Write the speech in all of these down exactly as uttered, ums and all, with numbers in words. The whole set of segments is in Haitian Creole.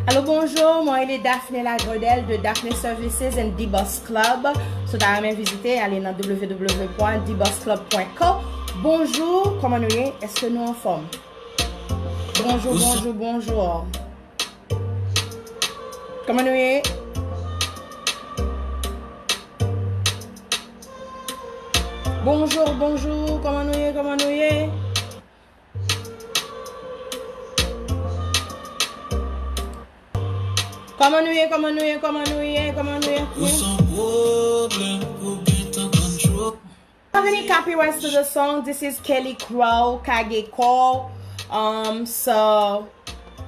Alo, bonjou, mwen rele Daphné Lagredel de Daphné Services and D-Boss Club. Si w ta renmen vizite, ale nan w w w pwen d boss club pwen co. Bonjou, kòman nou ye? Èske nou anfòm? Bonjou, bonjou, bonjou. Kòman nou ye? Bonjou, bonjou, kòman nou ye, kòman nou ye? Kòman nou ye, kòman nou ye, kòman nou ye, kòman nou ye? Ou son pwoblèm, ou gentan konn cho. Having any copyrights to the song? This is Kelly Crow, Kage Cole. Um, so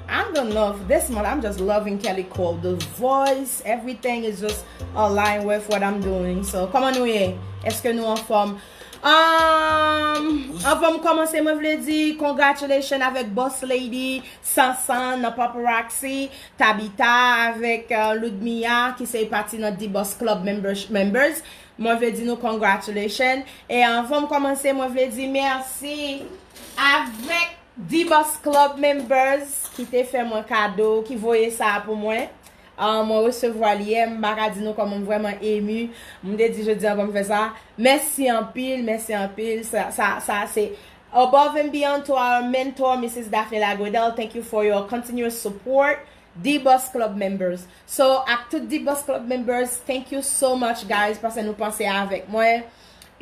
I don't know if this month I'm just loving Kelly Cole. The voice, everything is just aligned with what I'm doing. So, kòman nou ye? Èske nou anfòm? Um, anvan m kòmanse, mwen vle di congratulations avèk Boss Lady, Sansan nan Paparazzi, Tabitha avèk uh, Ludmia ki se pati nan D-Boss Club members. Mwen vle di nou congratulations. E anvan m kòmanse, mwen vle di mèsi avèk D-Boss Club members ki te fè mwen kado, ki voye sa pou mwen. Ah, mwen resevwa l yè, m pa ka di nou kòman m vrèman emu. M te di jodi an pou m fè sa. Mèsi anpil, mèsi anpil. Sa, sa, sa se above and beyond to our mentor, Missus Daphné Lagredel. Thank you for your continuous support. D-Boss Club members. So, ak tout D-Boss Club members, thank you so much, guys, paske nou panse avèk mwen.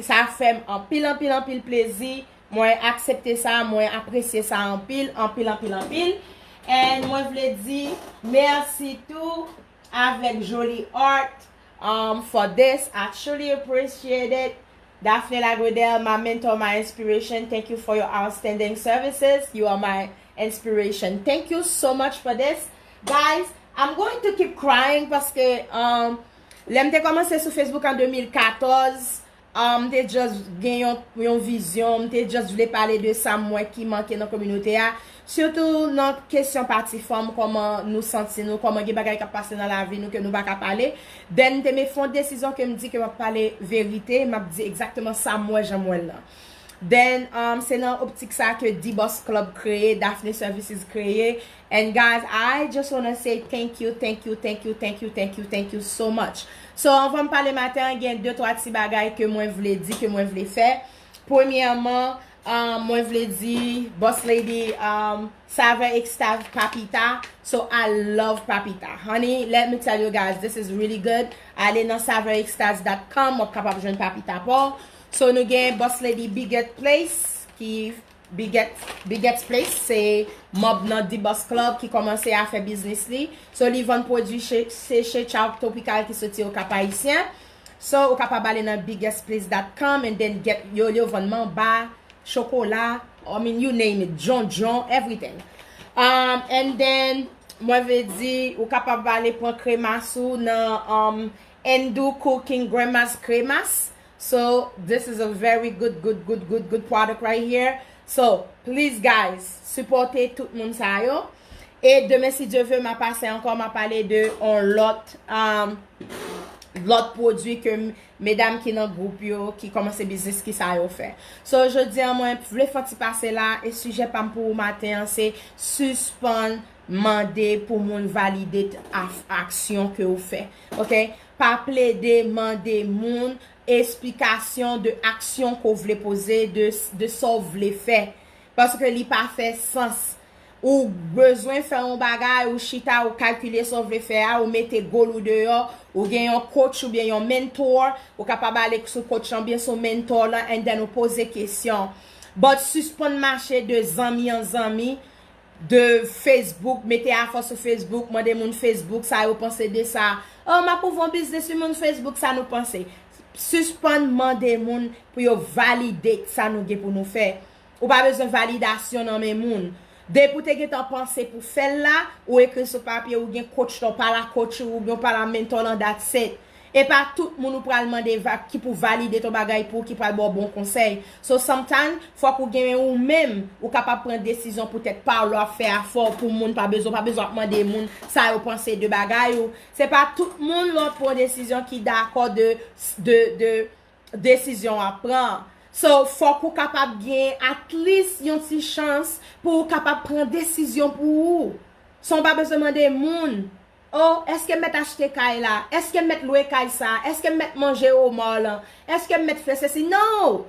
Sa fè m anpil, anpil, anpil plezi. Mwen aksepte sa, mwen apresye sa anpil, anpil, anpil, anpil. And mwen vle di mèsi tou avèk Jolie Art um, for this. I truly appreciate it. Daphné Lagredel, my mentor, my inspiration. Thank you for your outstanding services. You are my inspiration. Thank you so much for this. Guys, I'm going to keep crying paske um, lè m te kòmanse sou Facebook an de mil katòz, um, m te just gen yon, yon vizyon, m te just vle pale de sa m wè ki manke nan kominote a. Sitou nan kesyon pati fanm, kòman nou santi nou, kòman gen bagay k ap pase nan lavi nou ke nou pa ka pale. Then m te met fè yon desizyon ke m di ke m ap pale verite, m ap di egzakteman sa m wè jan m wè l lan. Then, um, se nan optik sa ke D-Boss Club kreye, Daphné Services kreye. And guys, I just wanna say thank you, thank you, thank you, thank you, thank you, thank you so much. So, anvan m pale maten an, gen de twa ti bagay ke mwen vle di, ke mwen vle fè. Premyèman, um, mwen vle di Boss Lady, um, Saveur Extase Papita. So, I love Papita. Honey, let me tell you guys, this is really good. Ale nan saveur extase dot com, w ap kapab jwenn papita pa w. So, nou gen Boss Lady Biget Place, ki Biget, Biget Place, se manb nan D-Boss Club ki kòmanse a fè biznis li. So, li vann pwodui che-, seche Chow Tropical ki soti Okap Ayisyen. So, ou kapab ale nan biggest place dot com and then get yo, yo vann manba, chokola, I mean, you name it, djondjon, everything. Um, and then, mwen vle di, ou kapab ale pran kremas ou nan um, Endu Cooking Grandma's Kremas. So, this is a very good, good, good, good, good product right here. So, please, guys, sipòte tout moun sa yo. E demen, si Dye vle, m a pase ankò, m a pale de on lòt, um, lòt pwodui ke m- medam ki nan gwoup yo, ki kòmanse biznis, ki sa yo fè. So, jodi an, mwen vle fè yon ti pase la, e sijè pa m pou ou maten an, se sispann mande pou moun valide af-, aksyon ke ou fè. Oke? Pa plede mande moun esplikasyon de aksyon ke w vle poze, de, de sa w vle fè. Paske li pa fè sans. Ou bezwen fè yon bagay, ou chita, ou kalkile sa w vle fè a, ou mete goal ou deyò, ou gen yon coach oubyen yon mentor, ou kapab ale sou coach lan oubyen sou mentor lan, and then ou poze kesyon. But sispann mache de zanmi an zanmi, de Facebook, mete afè sou Facebook, mande moun Facebook sa yo panse de sa. Oh, m ap ouvri yon biznis, wi, moun Facebook, sa nou panse? Sispann mande moun pou yo validate sa nou gen pou nou fè. Ou pa bezwen validasyon nan men moun. Depi w te gentan panse pou fè l la, ou ekri sou papye, ou gen coach la, w pale a coach ou, oubyen w pale a mentor lan, that's it. E pa tout moun ou pral mande va-, ki pou valide ton bagay pou ou, ki pral ba w bon konsèy. So, sometimes, fòk ou gen ou menm, ou kapab pran desizyon pou tèt pa w, lè w ap fè afè w pou moun, pa bezwen, pa bezwen ap mande moun sa yo panse de bagay ou. Se pa tout moun lè w ap pran desizyon ki dakò de, de, de, desizyon w ap pran. So, fòk ou kapab gen at least yon ti chans pou ou kapab pran desizyon pou ou. San w pa bezwen mande moun, oh, èske m mèt achte kay la? Èske m mèt lwe kay sa? Èske m mèt manje omar lan? Èske m mèt fè sesi? Non!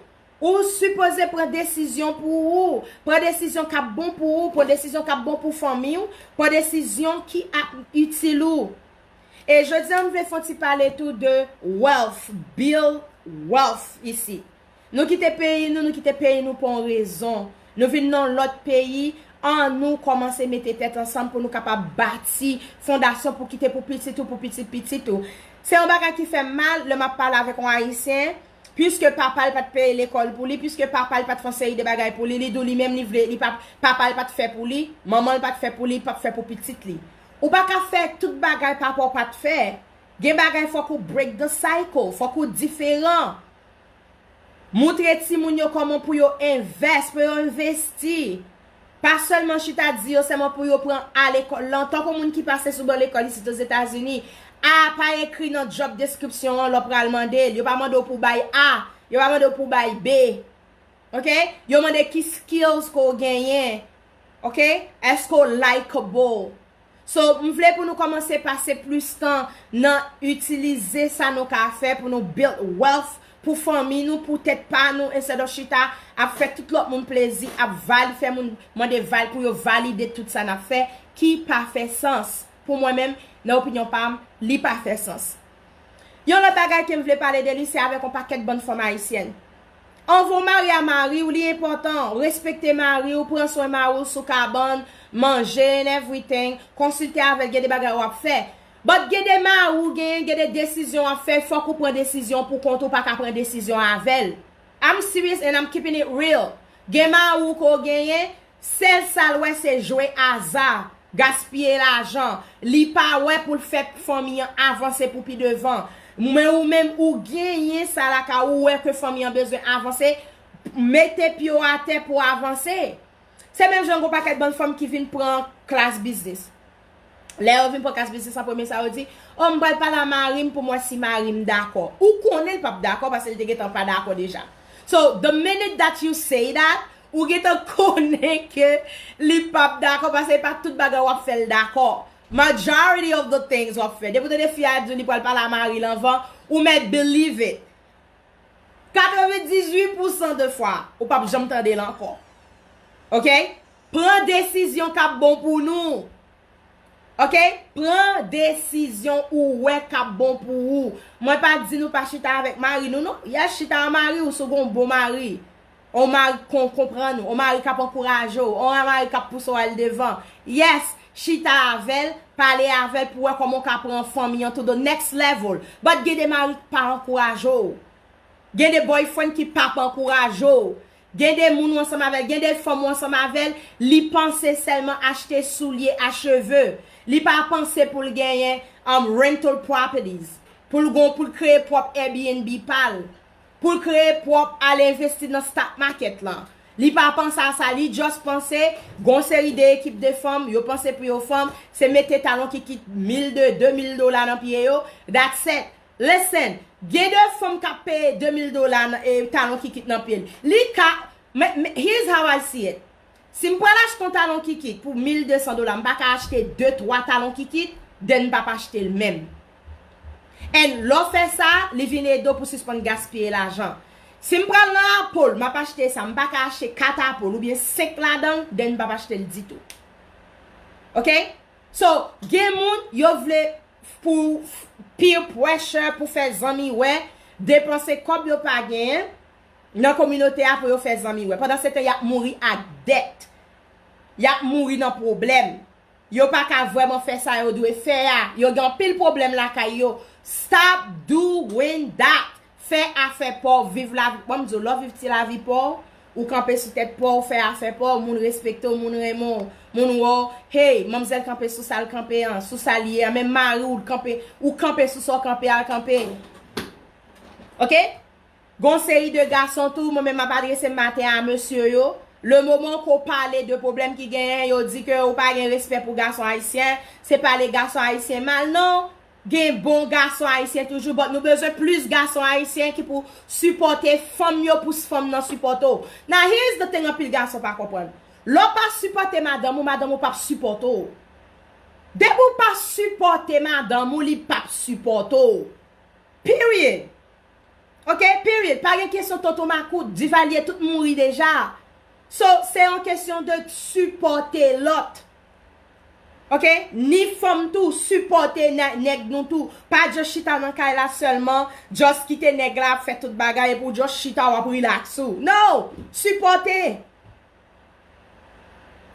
Ou sipoze pran desizyon pou ou. Pran desizyon k ap bon pou ou, pran desizyon k ap bon pou fanmi w, pran desizyon ki ap itil ou. E jodi a, m vle fè yon ti pale tou de wealth, build wealth isi. Nou kite peyi nou, nou kite peyi nou pou yon rezon. Nou vin nan lòt peyi, ann nou kòmanse mete tèt ansanm pou nou kapab bati fondasyon pou kite pou pitit ou, pou pitit pitit ou. Se yon bagay ki fè m mal lè m ap pale avèk yon Ayisyen, piske papa l pa t peye lekòl pou li, piske papa l pa t fè yon seri de bagay pou li, li di w li menm li vle, li pa, papa l pa t fè pou li, manman l pa t fè pou li, li p ap fè pou pitit li. Ou pa ka fè tout bagay papa w pa t fè. Gen bagay fòk ou break the cycle, fòk ou diferan. Moutre timoun yo kòman pou yo envès, pou yo envesti. Pa sèlman chita di yo sèlman pou yo pran A lekòl lan. Tankou moun ki pase sou bò lekòl isit Ozetazini, A pa ekri nan job description an lè w pral mande l. Yo pa mande w pou bay A, yo pa mande w pou bay B. Ok? Yo mande ki skills ke w genyen. Ok? Èske w likable? So, m vle pou nou kòmanse pase plis tan nan itilize sa nou ka fè pou nou build wealth pou fanmi nou, pou tèt pa nou, instead of chita ap fè tout lòt moun plezi, ap vali, fè moun mande val pou yo valide tout sa n ap fè, ki pa fè sans. Pou mwen menm, nan opinyon pa m, li pa fè sans. Yon lòt bagay ke m vle pale de li, se avèk yon pakèt bann fanm ayisyèn. Anvan w marye a mari w, li enpòtan, respekte mari w, pran swen mari w sou kabann, manje and everything, konsilte avè l, gen de bagay w ap fè. But gen de mari w genyen, gen de desizyon w ap fè, fòk ou pran desizyon pou kont ou, pa ka pran desizyon avè l. I'm serious and I'm keeping it real. Gen mari w ke w genyen, sèl sa l wè se jwe aza, gaspiye lajan. Li pa wè pou l fè fanmi an avanse pou pi devan. Men ou menm ou genyen sa lakay ou, ou wè ke fanmi an bezwen avanse, mete pye w atè pou avanse. Se menm jan gen yon pakèt bann fanm ki vin pran klas biznis. Lè yo vin pran klas biznis an premye sa yo di, oh, m pral pale a mari m pou m wè si mari m dakò. Ou konnen l p ap dakò paske l te gentan pa dakò deja. So, the minute that you say that, ou gentan konnen ke li p ap dakò paske e pa tout bagay w ap fè l dakò. Majority of the things w ap fè. Depi w tande fi a di w li pral pale a mari l anvan, ou mèt believe it. Katrevendizuit pousan de fwa, ou p ap janm tande l ankò. Ok? Pran desizyon k ap bon pou nou. Ok? Pran desizyon ou wè k ap bon pou ou. Mwen pa di nou pa chita avèk mari nou, non. Yes, chita ak mari w si w gen yon bon mari. Yon mari k konn konprann ou, yon mari k ap ankouraje w, yon mari k ap pouse w al devan. Yes, chita avè l, pale avè l pou wè kòman w ka pran fanmi an to the next level. But gen de mari k pa ankouraje w. Gen de boyfriend ki p ap ankouraje w. Gen de moun ou ansanm avè l, gen de fanm ou ansanm avè l, li panse sèlman achte soulye a cheve. Li pa panse pou l genyen um, rental properties. Pou l gon, pou l kreye pwòp Airbnb pa l. Pou l kreye pwòp, al envesti nan stock market lan. Li pa panse a sa, li just panse, gon seri de ekip de fanm, yo panse pou yo fanm, se mete talon kikit mil de, de mil dola nan pye yo, that's it. Listen, gen de fanm k ap peye de mil dola nan, e, talon kikit nan pye l. Li ka, men, men, here's how I see it. Si m pral achte yon talon kikit pou mil de san dola, m pa ka achte de, twa talon kikit, then m p ap achte l menm. And lè w fè sa, li vin ede w pou sispann gaspiye lajan. Si m pral nan Apple, m ap achte sa, m pa ka achte kat Apple oubyen senk ladan l, then m p ap achte l ditou. Ok? So, gen moun, yo vle pou peer pressure, pou fè zanmi wè, depanse kòb yo pa genyen nan kominote a pou yo fè zanmi wè. Pandan se tan, y ap mouri ak dèt. Y ap mouri nan pwoblèm. Yo pa ka vrèman fè sa yo dwe fè a. Yo gen anpil pwoblèm lakay yo. Stop doing that. Fè afè pa w, viv lavi. Bon, m di w, lè w viv ti lavi pa w, ou kanpe sou tèt pa w, ou fè afè pa w, moun respekte w, moun renmen w, moun wè w. Hey, manmzèl kanpe sou sa l kanpe an, sou sa l ye an. Menm mari w kanpe, ou kanpe sou sa w kanpe a, l kanpe. Ok? Gon seri de gason tou, mwen menm m ap adrese m maten a mesye yo. Le moman ke w pale de pwoblèm ki genyen, yo di ke ou pa gen respè pou gason ayisyen, se pale gason ayisyen mal, non. Gen bon gason ayisyen toujou, but nou bezwen plis gason ayisyen ki pou sipòte fanm yo, pou fanm nan sipòte w. Now, here's the thing anpil gason pa konprann. Lè w pa sipòte madanm ou, madanm ou p ap sipòte w. sipòte madanm ou, li p ap sipòte w. Period. Ok, period. Pa gen kesyon tonton makout, Divalye tout mouri deja. So, se yon kesyon de sipòte lòt. Ok? Ni fanm tou, sipòte nè- nèg nou tou. Pa just chita nan kay la sèlman, just kite nèg la ap fè tout bagay epi w just chita w ap relax ou. No! Sipòte!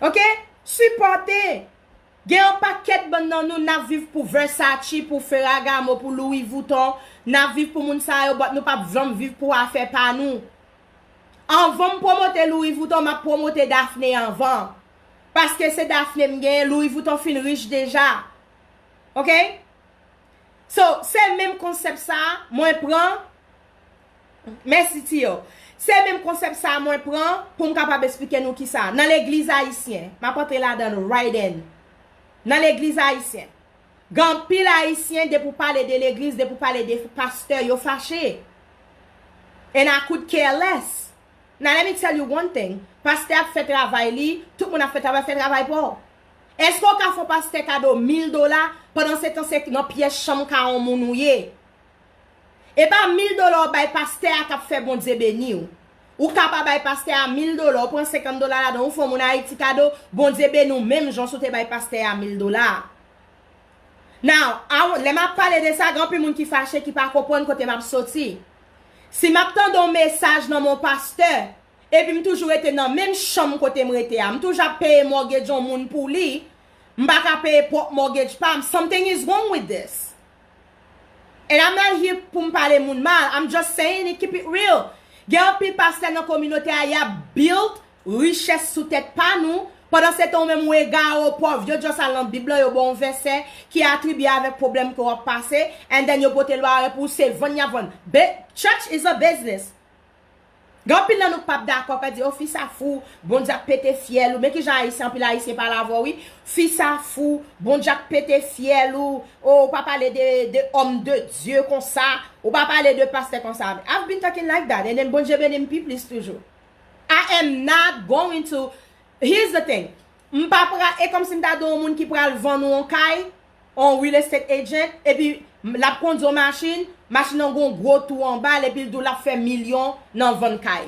Ok? Sipòte! Gen yon pakèt bann nan nou, n ap viv pou Versace, pou Ferragamo, pou Louis Vuitton, n ap viv pou moun sa yo, but nou p ap janm viv pou afè pa nou. Anvan m pwomote Louis Vuitton, m ap pwomote Daphné anvan. Paske se Daphné m genyen, Louis Vuitton fin rich deja. Ok? So, se menm konsèp sa a, mwen pran. Mèsi, Tiyo. Se menm konsèp sa a mwen pran pou m kapab esplike nou kisa. Nan legliz ayisyen, m ap antre ladan l right in. Nan legliz ayisyen, gen anpil ayisyen, depi w pale de legliz, depi w pale de pastè, yo fache. And I could care less. Now, let me tell you one thing. Pastè ap fè travay li, tout moun ap fè travay, fè travay pa w. Èske w ka fè yon pastè kado mil dola, pandan se tan se nan pyès chanm ka yon moun ou ye? E pa mil dola w bay pastè a k ap fè Bondye beni w. Ou ka pa bay pastè a mil dola, ou pran senkant dola ladan, ou fè yon moun Ayiti kado, Bondye beni w menm jan si w te bay pastè a mil dola. Now, a- lè m ap pale de sa, gen anpil moun ki fache, ki pa konprann kote m ap soti. Si m ap tande yon mesaj nan men yon pastè, epi m toujou rete nan menm chanm kote m rete a, m toujou ap peye mortgage yon moun pou li, m pa ka peye pwòp mortgage pa m, something is wrong with this. And I'm not here pou m pale moun mal, I'm just saying it, keep it real. Gen anpil pastè nan kominote a, y ap build richès sou tèt pa nou, pandan se tan ou menm ou egare, ou pòv, yo just al nan Bib lan, yo ba w yon vèsè ki atribye avèk pwoblèm ke w ap pase, and then yo pote lwa pou w, se vann y ap vann. Be- church is a business. Gen anpil nan nou k p ap dakò, k ap di, "O, fi sa fou, Bondye ap pete fyèl ou." Men kijan Ayisyen, anpil Ayisyen pale avè w, wi. "Fi sa fou, Bondye ap pete fyèl ou. O, ou pa pale de, de homme de Dieu konsa. Ou pa pale de pastè konsa." I've been talking like that, and then Bondye beni m pi plis toujou. I am not going to, here's the thing. M pa pral, e kòmsi m ta di yon moun ki pral vann ou yon kay, yon real estate agent, epi l ap kondui yon machin, machin nan gon gwo tou anba l, epi l di w l ap fè milyon nan vann kay.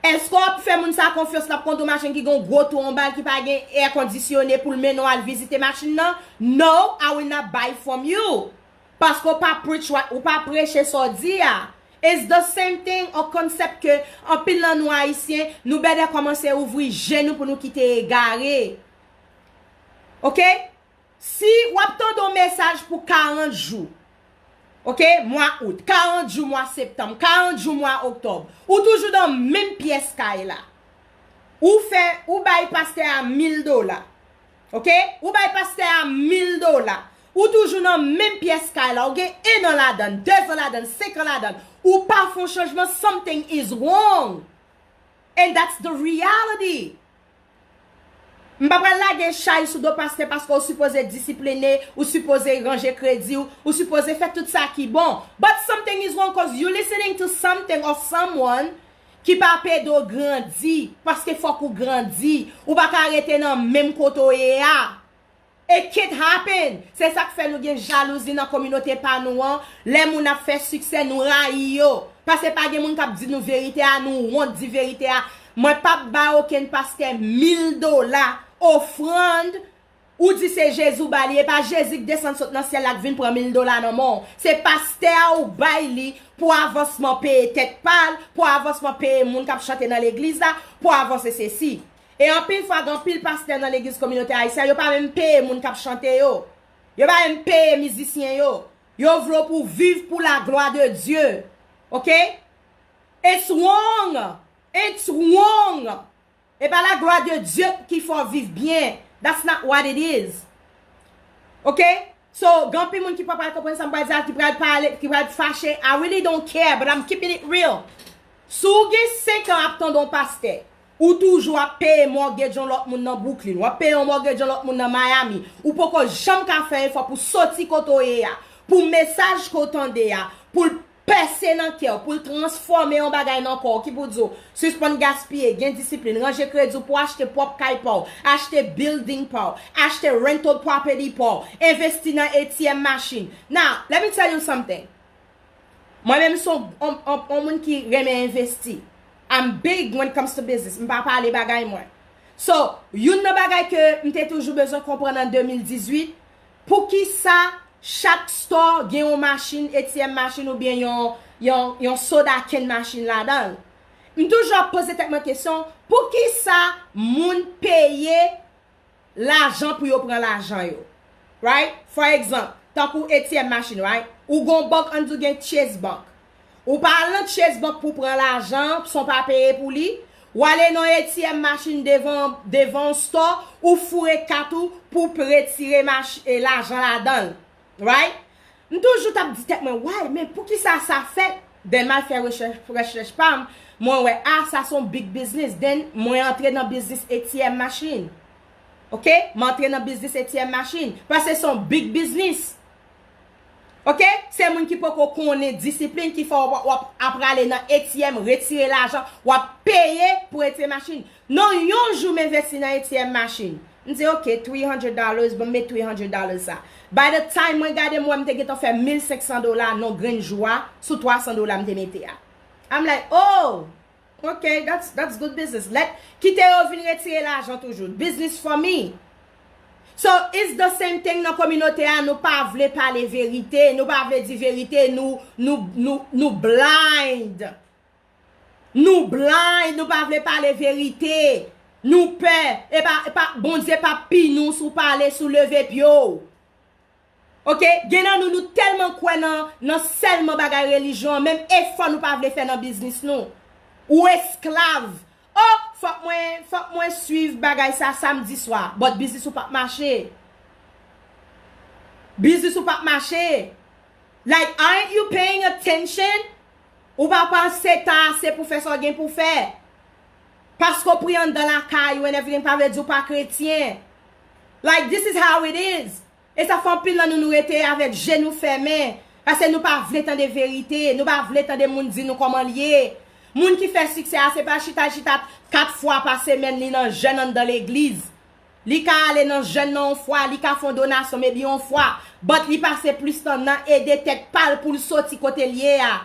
Èske w ap fè moun sa konfyans, l ap kondui yon machin ki gon gwo tou anba l, ki pa gen air conditionné pou l mennen w al vizite machin nan? No, I will not buy from you. Paske w pa preach what, ou pa preche sa w di a. It's the same thing, yon konsèp ke anpil nan nou Ayisyen, nou bèdè kòmanse ouvri je nou pou nou kite egare. Ok? Si w ap tande yon mesaj pou karant jou, ok, mwa out, karant jou mwa septanm, karant jou mwa oktòb, ou toujou nan menm pyès kay la. Ou fè, ou bay pastè a mil dola. Ok? Ou bay pastè a mil dola. Ou toujou nan menm pyès kay la. Ou gen en an ladan, de zan ladan, senk an ladan. Ou pa fè yon chanjman, something is wrong. And that's the reality. M pa pral lage chay sou do pastè paske ou sipoze disiplinen, ou sipoze ranje kredi w, ou sipoze fè tout sa ki bon. But something is wrong 'cause you listening to something or someone ki pa p ede w grandi, paske fòk ou grandi. Ou pa ka rete nan menm kote w ye a. It can't happen. Se sa k fè nou gen jalouzi nan kominote pa nou an. Lè moun ap fè siksè, nou rayi yo. Paske pa gen moun k ap di nou verite a, nou wont di verite a. Mwen p ap bay okenn pastè mil dola ofrann. Ou di se Jezi w ba li, e pa Jezi k desann sot nan syèl la k vin pran mil dola nan men w. Se pastè a ou bay li pou avansman peye tèt pa l, pou avansman peye moun k ap chante nan legliz la, pou avanse sesi. E anpil fwa, gen anpil pastè nan legliz kominote ayisyen, yo pa menm peye moun k ap chante yo. Yo pa menm peye mizisyen yo. Yo vle w pou viv pour la gloire de Dieu. Ok? It's wrong! It's wrong! E pa la gloire de Dieu ki fè w viv byen. That's not what it is. Ok? So, gen anpil moun ki pa pral konprann sa m pral di a, ki pral pale, ki pral fache. I really don't care, but I'm keeping it real. Si w gen senk an ap tande yon pastè, ou toujou ap peye mortgage yon lòt moun nan Brooklyn, w ap peye yon mortgage yon lòt moun nan Miami, ou poko janm ka fè efò pou soti kote w ye a, pou mesaj ke w tande a, pou l pèse nan kè w, pou l transfòme yon bagay nan kò w, ki pou di w, sispann gaspiye, gen disiplin, ranje kredi w pou w achte pwòp kay pa w, achte building pa w, achte rental property pa w, envesti nan A T M machine. Now, let me tell you something. Mwen menm se yon, yon, yon, yon moun ki renmen envesti. I'm big when it comes to business. M pa pale bagay mwen. So, youn nan bagay ke m te toujou bezwen konprann an de mil dizuit, poukisa chak store gen yon machin, A T M machin oubyen yon, yon, yon soda can machin ladan l? M toujou ap poze tèt mwen kesyon, poukisa moun peye lajan pou yo pran lajan yo? Right? For example, tankou A T M machin, right? Ou gon bank, ann di w gen Chase Bank. Ou pa al nan Chase Bank pou pran lajan, san w pa peye pou li. W ale nan A T M machin devan, devan yon store, ou foure kat ou pou retire mach-, e, lajan ladan l. Right? M toujou t ap di tèt mwen, why? Men poukisa sa fèt? Then m al fè rechèch, rechèch pa m, mwen wè, ah, sa se yon big business. Then mwen antre nan business A T M machin. Ok? M antre nan business A T M machin. Paske se yon big business. Ok? Se moun ki poko konnen disiplin ki fè w ap, w ap, ap prale nan A T M, retire lajan, w ap peye pou retire machin. Non, yon jou m envesti nan A T M machin. M di, ok, three hundred dollars, bon, m met three hundred dollars sa. By the time mwen gade, m wè m te gentan fè mil senk san dola nan grenn jou a, sou twa san dola m te mete a. I'm like, oh, ok, that's, that's good business. Let, kite yo vin retire lajan toujou. Business for me. So, it's the same thing nan kominote a, nou pa vle pale verite, nou pa vle di verite, nou, nou, nou, nou blind. Nou blind, nou pa vle pale verite. Nou pè. E pa, e pa, Bondye p ap pini w si w pale, si w leve pye w. Ok? Gen nan nou, nou tèlman kwè nan, nan sèlman bagay relijyon an, menm efò nou pa vle fè nan biznis nou. Ou esklav. Oh, fòk mwen, fòk mwen swiv bagay sa samdi swa. But biznis ou p ap mache. Biznis ou p ap mache. Like, aren't you paying attention? Ou pa panse ta ase pou fè sa w gen pou fè? Paske w pri anndan lakay ou and everything pa vle di w pa kretyen. Like, this is how it is. E sa fè anpil nan nou, nou rete avèk je nou fèmen. Paske nou pa vle tande verite, nou pa vle tande moun di nou kòman l ye. Moun ki fè siksè a, se pa chita, chita kat fwa pa semèn li nan jèn anndan legliz. Li ka ale nan jèn nan yon fwa, li ka fè yon donasyon, maybe yon fwa. But li pase plis tan nan ede tèt pa l pou l soti kote l ye a.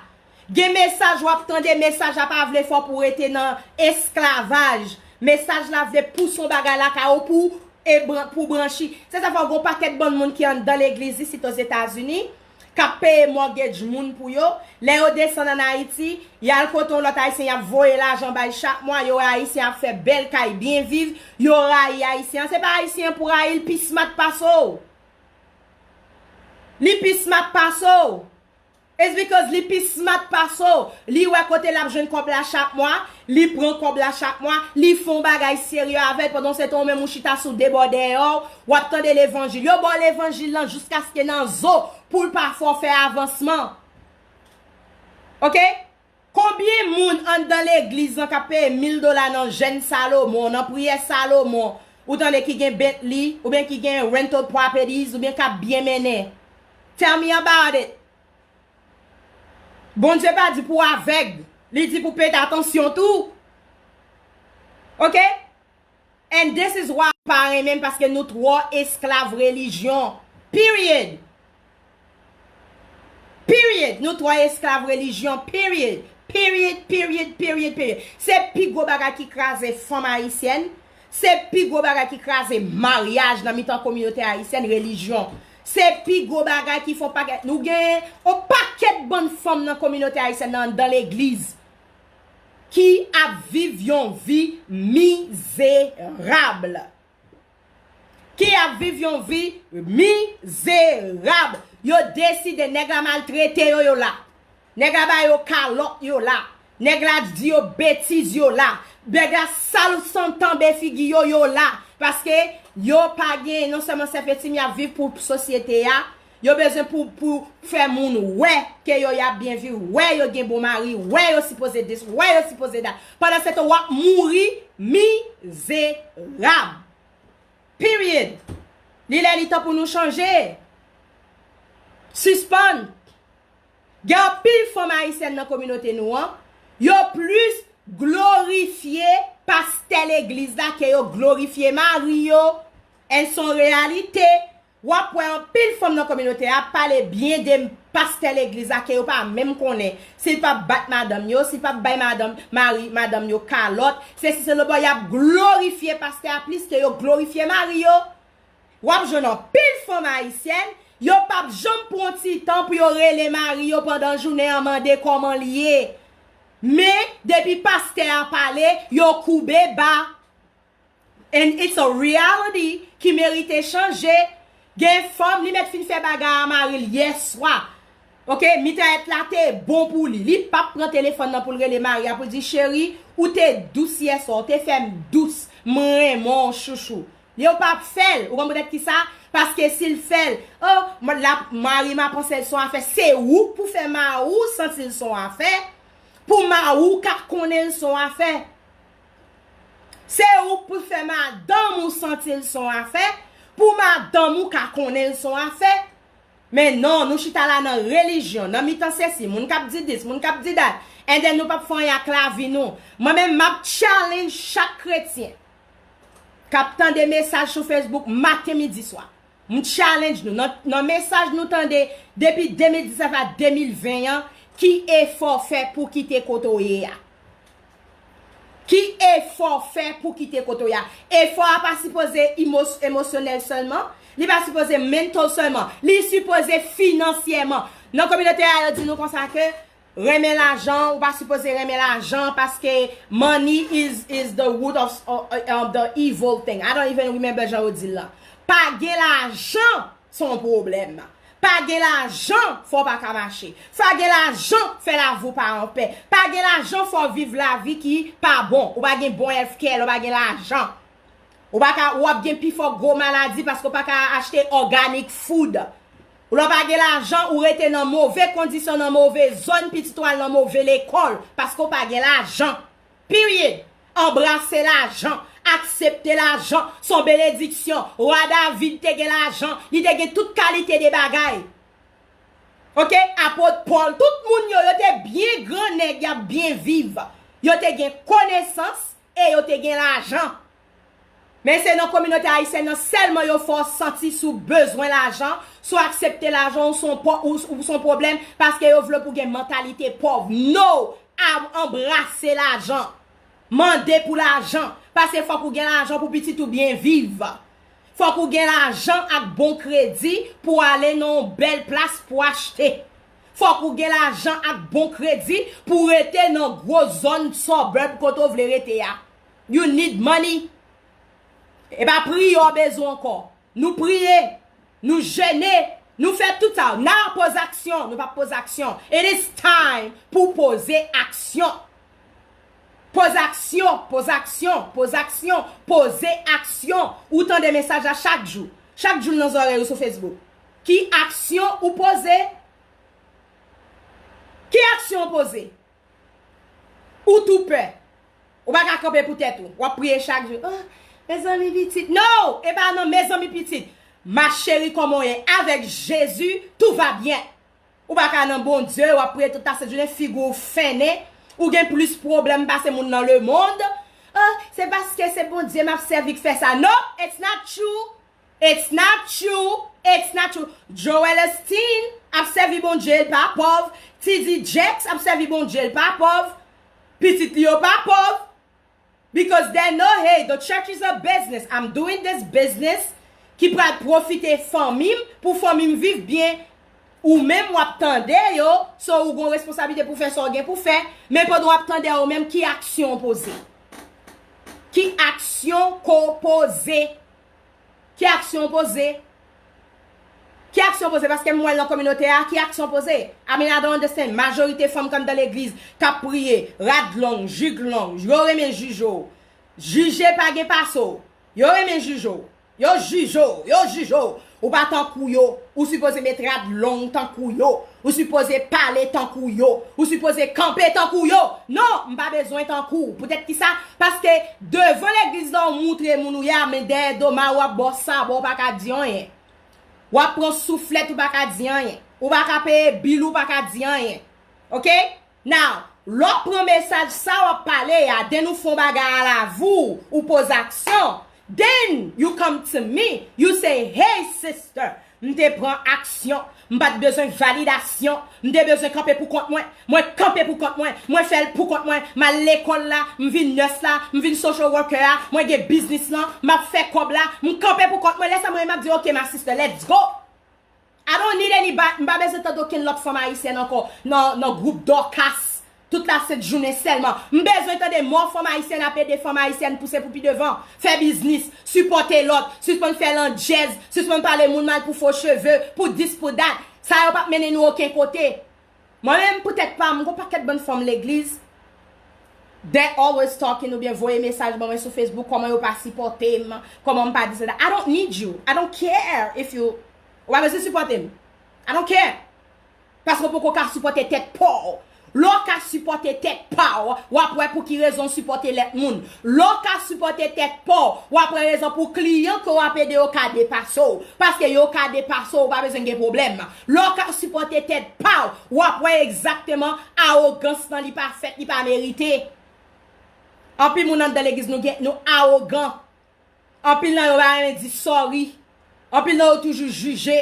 Gen mesaj w ap tande, mesaj la pa vle fè w pou w rete nan esklavaj. Mesaj la vle pouse yon bagay lakay ou pou, e bran-, pou branchi. Se sa fè w gon pakèt bann moun ki anndan legliz isit Ozetazini, k ap peye mortgage moun pou yo. Lè yo desann ann Ayiti, y al kote yon lòt Ayisyen, y ap voye lajan bay chak mwa, yo wè Ayisyen ap fè bèl kay, byen viv, yo rayi Ayisyen an. Se pa Ayisyen an pou rayi l, pi smart pase w. Li pi smart pase w. It's because li pi smart pase w. Li wè kote l ap jwenn kòb la chak mwa, li pran kòb la chak mwa, li fè yon bagay serye avè l, pandan se tan ou menm ou chita sou de bò dèyè w, w ap tande levanjil. Yo ba w levanjil lan jiskaske nan zo pou l pa fè w fè avansman. Ok? Konbyen moun anndan legliz lan k ap peye mil dola nan jèn Salomon, nan priyè Salomon, ou tande ki gen Bentley, oubyen ki gen rental properties, oubyen k ap byen mennen? Tell me about it. Bondye pa di pou w avèg, li di pou pete atansyon tou. Ok? And this is why m pa renmen l, paske nou twò esklav relijyon. Period. Period. Nou twò esklav relijyon. Period. Period, period, period, period. Se pi gwo bagay ki kraze fanm ayisyèn. Se pi gwo bagay ki kraze maryaj nan mitan kominote ayisyèn, relijyon. Se pi gwo bagay ki fè yon pakèt, nou gen yon pakèt bann fanm nan kominote ayisyèn nan, anndan legliz, ki ap viv yon vi mizerab. Ki ap viv yon vi mizerab. Yo deside, nèg la maltrete yo, yo la. Nèg la ba yo kalòt, yo la. Nèg la di yo betiz, yo la. Nèg la sal santanbe figi yo, yo la. Paske yo pa gen, non sèlman sèf etim, y ap viv pou sosyete a. Yo bezwen pou, pou fè moun wè ke yo, y ap byen viv, wè yo gen bon mari, wè yo sipoze this, wè yo sipoze that. Pandan se tan, w ap mouri mizerab. Period. Li lè li tan pou nou chanje. Sispann. Gen anpil fanm ayisyèn nan kominote nou an, yo plis glorifye pastè legliz la ke yo glorifye mari yo. And se yon reyalite. W ap wè anpil fanm nan kominote a ap pale byen de pastè legliz la ke yo pa menm konnen. Si l p ap bat madanm yo, si l p ap bay madanm, mari, madanm yo kalòt, se si se lobò y ap glorifye pastè a plis ke yo glorifye mari yo. W ap jwenn anpil fanm ayisyèn, yo p ap janm pran ti tan pou yo rele mari yo pandan jounen an mande kòman l ye. Men, depi pastè a pale, yo koube ba. And it's a reality ki merite chanje. Gen fanm, li mèt fin fè bagay a mari l yèswa. Oke, mitrayèt la te bon pou li. Li p ap pran telefòn nan pou l rele mari a pou l di, cheri, ou te dous yèswa, ou te fè m dous, m renmen w chouchou. Yo p ap fè l. Ou konn poutèt ki sa? Paske si l fè l, oh, m- la, mari m ap panse l se yon afè. Se ou k pou fè mari w santi l se yon afè, pou mari w ka konnen l se yon afè. Se ou k pou fè madanm ou santi l se yon afè, pou madanm ou ka konnen l se yon afè. Men non, nou chita la nan relijyon, nan mitan sesi, moun k ap di dis, moun k ap di dat, and then nou p ap fè anyen ak lavi nou. Mwen menm, m ap challenge chak kretyen k ap tande mesaj sou Facebook maten, midi, swa. M challenge nou. Nan, nan mesaj nou tande depi de mil diznèf a de mil ven an, ki efò w fè pou w kite kote w ye a? Ki efò w fè pou w kite kote w ye a? Efò a pa sipoze emos- emosyonèl sèlman. Li pa sipoze mental sèlman. Li sipoze finansyèman. Nan kominote a, yo di nou konsa ke renmen lajan, ou pa sipoze renmen lajan paske money is, is the root of, of, of the evil thing. I don't even remember jan yo di l lan. Pa gen lajan, se yon pwoblèm. Pa gen lajan, fè w pa ka mache. Pa gen lajan, fè lavi w pa anpè. Pa gen lajan, fè w viv lavi ki pa bon. Ou pa gen bon health care, ou pa gen lajan. Ou pa ka, w ap gen pifò gwo maladi paske w pa ka achte organic food. Ou lè w pa gen lajan, ou rete nan move kondisyon, nan move zòn, pitit ou al nan move lekòl paske w pa gen lajan. Period. Anbrase lajan, aksepte lajan, se yon benediksyon. Wa David te gen lajan, li te gen tout kalite de bagay. Oke? Apot Pòl, tout moun yo, yo te byen gran nèg, y ap byen viv. Yo te gen konesans e yo te gen lajan. Men se nan kominote ayisyèn nan sèlman yo fè w santi si w bezwen lajan, si w aksepte lajan, ou se yon pò- ou, ou se yon pwoblèm, paske yo vle pou w gen mantalite pòv. No! A- anbrase lajan. Mande pou lajan. Paske fòk ou gen lajan pou pitit ou byen viv. Fòk ou gen lajan ak bon kredi pou w ale nan yon bèl plas pou w achte. Fòk ou gen lajan ak bon kredi pou w rete nan gwo zòn suburb kote w vle rete a. You need money. E pa priye w bezwen ankò. Nou priye, nou jene, nou fè tout sa. Now poze aksyon, nou pa poze aksyon. It is time pou poze aksyon. Poze aksyon, poze aksyon, poze aksyon, poze aksyon. Ou tande mesaj la chak jou. Chak jou l nan zòrèy ou sou Facebook. Ki aksyon ou poze? Ki aksyon ou poze? Ou tou pè. Ou pa ka kanpe pou tèt ou. W ap priye chak jou. Oh, mezanmi pitit. No! E pa nan mezanmi pitit. Ma chérie, comment est? Avec Jésus, tout va bien. Ou pa ka nan Bondye, w ap priye tout lasent jounen, figi w fennen. Ou gen plis pwoblèm pase moun nan lemonn. Oh, se paske se Bondye m ap sèvi k fè sa. No, it's not true. It's not true. It's not true. Joel Osteen ap sèvi Bondye, l pa pòv. T D Jakes ap sèvi Bondye, l pa pòv. Pitit li yo pa pòv. Because they know, hey, the church is a business. I'm doing this business ki pral pwofite fanmi m, pou fanmi m viv byen. Ou menm w ap tande yo, so ou gon responsablite pou fè sa w gen pou fè. Men pandan w ap tande yo menm, ki aksyon w poze? Ki aksyon ke w poze? Ki aksyon w poze? Ki aksyon w poze? Paske m wè l nan kominote a, ki aksyon w poze? I mean, I don't understand. Majorite fanm k anndan legliz k ap priye, rad long, jig long, yo renmen jije w. Jije pa gen pase w. Yo renmen jije w. Yo jije w, yo jije w. Ou pa tankou yo. Ou sipoze met rad long tankou yo. Ou sipoze pale tankou yo. Ou sipoze kanpe tankou yo. Non, m pa bezwen tankou w. Poutèt ki sa? Paske devan legliz la, w moutre moun ou ye a, men dèyè do mari w ap ba w sabò, w pa ka di anyen. W ap pran souflèt, ou pa ka di anyen. Ou pa ka peye bil, ou pa ka di anyen. Ok? Now, lè w pran mesaj sa w ap pale a, then ou fè yon bagay alavou, ou poze aksyon, then you come to me, you say, "Hey sister, m te pran aksyon, m pa t bezwen validasyon, m te bezwen kanpe pou kont mwen, mwen kanpe pou kont mwen, mwen fè l pou kont mwen, m al lekòl la, m vin nurse la, m vin social worker a, mwen gen biznis lan, m ap fè kòb la, m kanpe pou kont mwen." Lè sa mwen, m ap di, "Ok, my sister, let's go." I don't need anybody. M pa bezwen tande okenn lòt fanm ayisyèn ankò nan, nan gwoup Dorcas tout la sent jounen sèlman. M bezwen tande mò fanm ayisyèn ap ede fanm ayisyèn pouse pou pi devan, fè biznis, sipòte lòt, sispann fè landjèz, sispann pale moun mal pou fo cheve, pou dis, pou dat. Sa yo p ap mennen nou okenn kote. Mwen menm, poutèt pa m, m gon pakèt bann fanm legliz that always talking oubyen voye mesaj ban mwen sou Facebook, kòman yo pa sipòte m, kòman m pa di sa. I don't need you. I don't care if you, ou pa bezwen sipòte m. I don't care. Paske w poko ka sipòte tèt pa w. Lè w ka sipòte tèt pa w, w ap wè pou ki rezon w sipòte lòt moun. Lè w ka sipòte tèt pa w, w ap wè rezon pou kliyan ke w ap ede yo ka depase w. Paske yo ka depase w, ou pa bezwen gen pwoblèm. Lè w ka sipòte tèt pa w, w ap wè egzakteman awogans lan, li pa fèt, li pa merite. Anpil moun anndan legliz nou gen, nou awogan. Anpil nan yo pa renmen di sorry. Anpil nan yo toujou jije.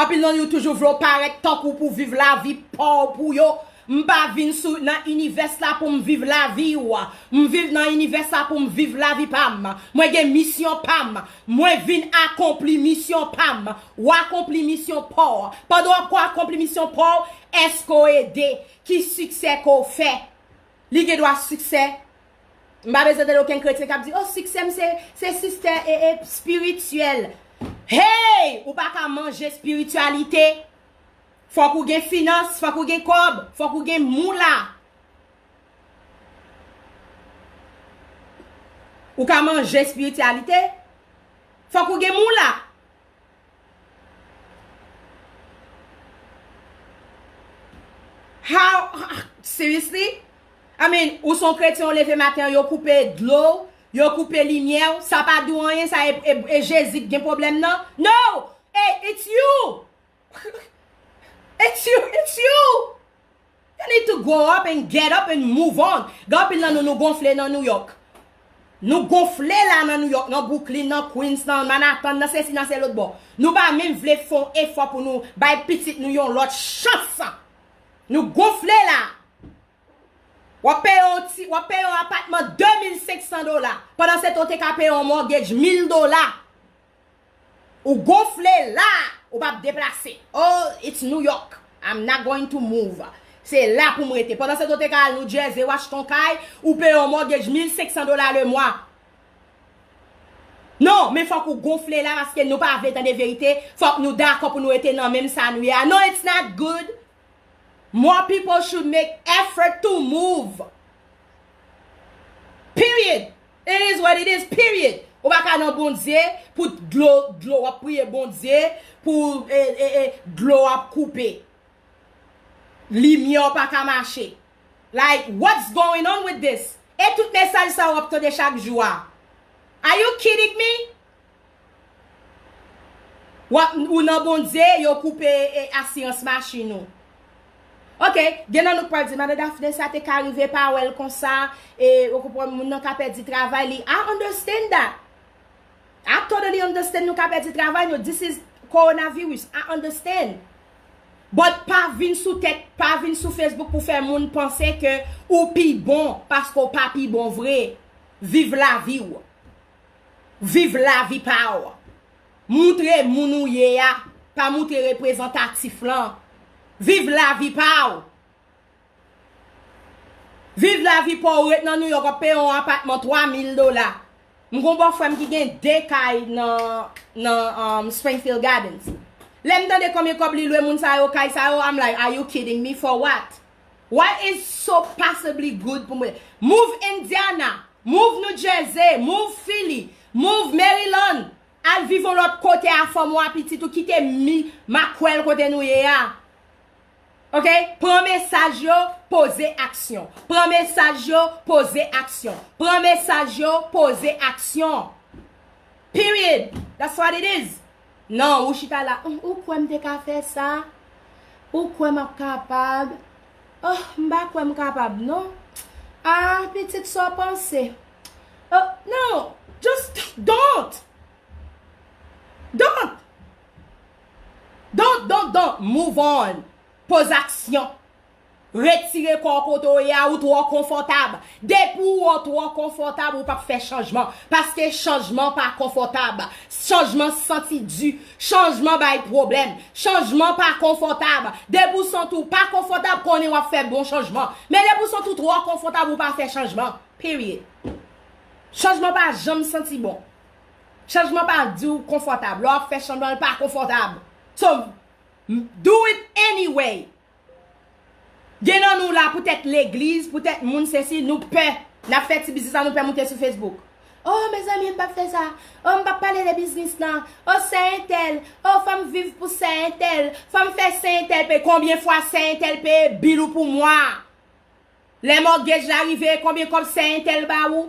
Anpil nan yo toujou vle w parèt tankou pou viv lavi pa w pou yo. M pa vin sou, nan inivès la pou m viv lavi w. M viv nan inivès la pou m viv lavi pa m. Mwen gen misyon pa m. Mwen vin akonpli misyon pa m. W akonpli misyon pa w. Pandan w ap akonpli misyon pa w, èske w ede? Ki siksè ke w fè? Li gen dwa siksè. M pa bezwen tande okenn kretyen k ap di, "Oh, siksè m se, se sistè e, e, espirityèl." Hey! Ou pa ka manje espirityalite. Fòk ou gen finans, fòk ou gen kòb, fòk ou gen moula. Ou ka manje espirityalite, fòk ou gen moula. How, seriously? I mean, ou se yon kretyen, ou leve maten an, yo koupe dlo, yo koupe limyè, sa pa di w anyen, sa e, e, e Jezi ki gen pwoblèm nan? No! Hey, it's you! It's you, it's you! You need to grow up and get up and move on. Gen anpil nan nou, nou gonfle nan New York. Nou gonfle la nan New York, nan Brooklyn, nan Queens, nan Manhattan, nan sesi, nan se lòt bò. Nou pa menm vle fè yon efò pou nou bay pitit nou yon lòt chans. Nou gonfle la. W ap peye yon ti, w ap peye yon apatman de mil senk san dola. Pandan se tan w te ka peye yon mortgage mil dola. Ou gonfle la, ou p ap deplase. Oh, it's New York. I'm not going to move. Se la pou m rete. Pandan se tan w te ka al New Jersey, w achte yon kay, ou peye yon mortgage mil senk san dola le mwa. Non, men fòk ou gonfle la paske nou pa vle tande verite. Fòk nou dakò pou nou rete nan menm sa nou ye a. No, it's not good. More people should make effort to move. Period. It is what it is. Period. Ou pa ka nan Bondye pou dlo, dlo, w ap priye Bondye pou, e, e, e, dlo ap koupe. Limyè w pa ka mache. Like, what's going on with this? E tout mesaj sa w ap tande chak jou a. Are you kidding me? W ap, ou nan Bondye, yo koupe, e, asirans machin ou. Ok, gen nan nou k pral di, "Madan Daphné, sa te ka rive, pa wè l konsa, e, ou konprann, moun nan ka pèdi travay li." I understand that. I totally understand nou ka pèdi travay nou. This is coronavirus. I understand. But pa vin sou tèt, pa vin sou Facebook pou fè moun panse ke ou pi bon paske w pa pi bon vre. Viv lavi w. Viv lavi pa w. Moutre moun ou ye a, pa moutre reprezantatif lan. Viv lavi pa w. Viv lavi pa w, ret nan New York, w ap peye yon apatman twa mil dola. M gon bòfrè m ki gen de kay nan, nan, um, Springfield Gardens. Lè m tande konbyen kòb li lwe moun sa yo, kay sa yo, I'm like, "Are you kidding me? For what? What is so possibly good pou mwen?" Move Indiana, move New Jersey, move Philly, move Maryland. Al viv yon lòt kote a, fanm ou a, pitit ou, kite mi makwèl kote nou ye a. Ok? Pran mesaj yo, poze aksyon. Pran mesaj yo, poze aksyon. Pran mesaj yo, poze aksyon. Period. That's what it is. Non, ou chita la, "Hum, ou kwè m te ka fè sa? Ou kwè m ap kapab? Oh, m pa kwè m kapab, non. Ah, pitit, sa w panse? Oh, non, just don't. Don't. Don't, don't, don't. Move on. Poze aksyon. Retire kò w kote w ye a, ou twò konfòtab. Depi w wè w twò konfòtab, ou p ap fè chanjman. Paske chanjman pa konfòtab. Chanjman santi di. Chanjman bay pwoblèm. Chanjman pa konfòtab. Depi w santi w pa konfòtab, konnen w ap fè bon chanjman. Men depi w santi w twò konfòtab, ou pa fè chanjman. Period. Chanjman pa janm santi bon. Chanjman pa di w konfòtab. Lè w ap fè chanjman, l pa konfòtab. So, do it anyway. Gen nan nou la, poutèt legliz, poutèt moun sesi, nou pè. N ap fè ti biznis la, nou pè moute sou Facebook. Oh, mezanmi, m p ap fè sa. Oh, m p ap pale de biznis lan. Oh, sè entèl. Oh, fò m viv pou sè entèl. Fò m fè sè entèl peye. Konbyen fwa sè entèl peye bil ou pou mwa? Lè mòtgej la rive, konbyen kòb sè entèl ba ou?